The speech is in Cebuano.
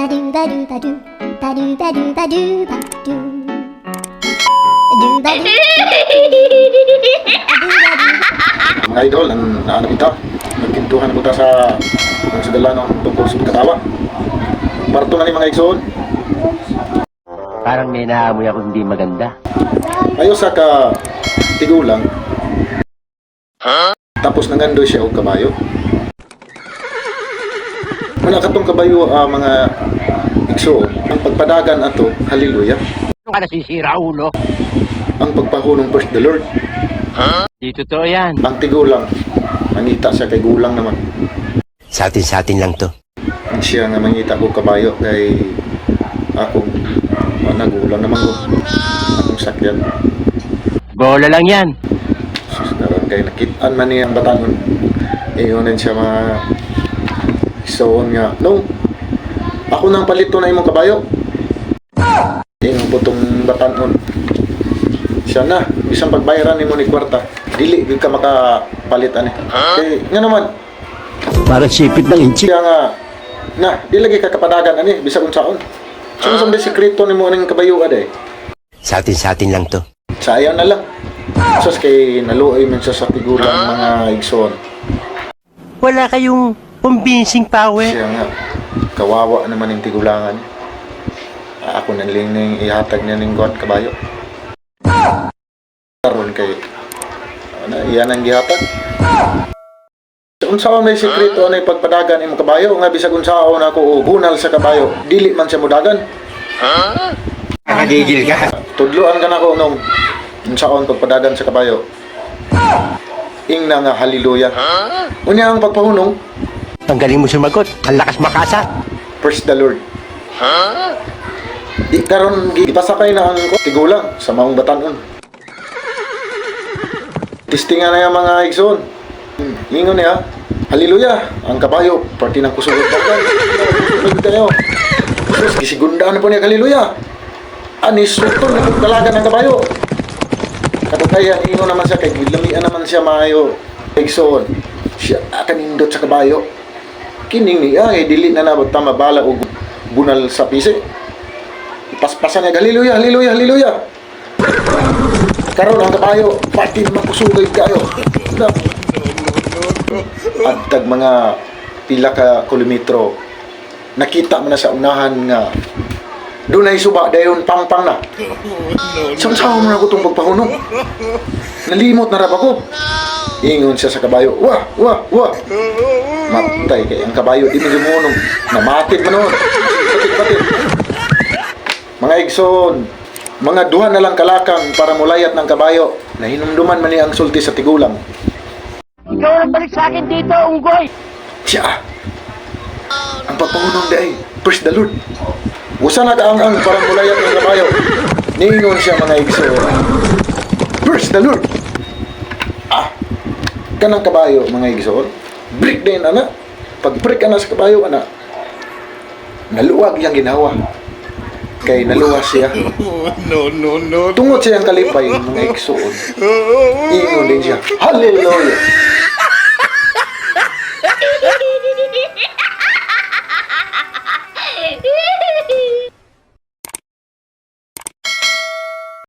Ba do ba do ba do ba do ba do ba do ba do do ba do Mga idol, ang naano kita, nagkintuhan ko ta sa ang sudala ng tungkol sa pagkatawa. Parto na ni mga igsoon. Parang may naamoy ako hindi maganda. Ayo sa ka tigulang. Tapos nangandoy siya og kabayo. Wala katong kabayo, mga igsoon. Ang pagpadagan ato, hallelujah. Ano ka nasisira, ulo? Ang pagpahunong, praise the Lord. Di totoo yan. Ang tigulang, mangita siya kay gulang naman. Sa atin lang to. Ang siya nga mangita ko kabayo kay akong nagulang naman ko. Akong sakyan. Bola lang yan. Sus, karon kay nakitaan man niya ang batanon. Iyonin siya mga igsoon nga. No, ako nang palito na imong kabayo. Ingon po tong batanon. Siya na, bisan pagbayaran nimo ni kwarta, dili gyud ka makapalit ani. Kay nga naman, Parang sipit ng inchik. siya nga na, di lagi ka kapadagan ani bisag unsaon. So, unsa man sekreto nimo aning kabayo aday? Sa atin lang to. Sayaw na lang. Sus, kay naluoy man siya sa tigulang, mga igsoon. Wala kayong convincing power. Siya nga, kawawa naman yung tigulangan. Ako na lang ning ihatag niya ning God kabayo. Karon kay ano, iyan ang gihatag. Unsaon may sekreto anay pagpadagan imong kabayo nga bisag unsaon ako og hunal sa kabayo, dili man siya mudagan? Nakagigil ka. Tudloan ka nako nung unsaon pagpadagan sa kabayo. Ingna nga hallelujah. Unya ang pagpahunong, Ang galing mo sumagot. Ang lakas makasa. praise the Lord. Di karon gipasakay na ang tigulang sa maong batanon. Testingan na yung mga igsoon. Ingon niya, hallelujah, ang kabayo, parti ng kusugot dagan. Kusugod kayo. Sus, gisigundaan na po niya, hallelujah. Ani sulton na dalagan ang kabayo. Katukayan, ingon naman siya, kay gilamian naman siya maayo. Igsoon, siya kanindot sa kabayo. Kining niya, eh, dili na nabot tama bala og bunal sa pisi. Paspasan niya, hallelujah, hallelujah, hallelujah. Karon ang kabayo, pati makusugay kayo. Na. Agtag mga pila ka kilometro, nakita mo na sa unahan nga dunay suba, dayon pangpang na. Saan mo na ako itong pagpahunong? Nalimot na rab ako. Ingon siya sa kabayo, wah, wah, wah. Matay kay ang kabayo, di mo gumunong. Namatid man noon. Patid, patid. Mga igsoon, mga duha na lang kalakang para mulayat ng kabayo. Nahinumduman man niya ang sulti sa tigulang. Ikaw ang balik sa akin dito, unggoy! Siya! Ang pagpahunong di ay, praise the Lord. Usa na kaang-ang para mulayat ng kabayo. Ningon siya, mga igsoon. Praise the Lord! Ah! Kanang kabayo, mga igsoon. Break din, ana. Pag break ana sa kabayo, ana. Naluwag yang ginawa. Kay naluwas siya. No, no, no. Tungod siyang kalipay, mga igsoon. Ingon din siya, hallelujah!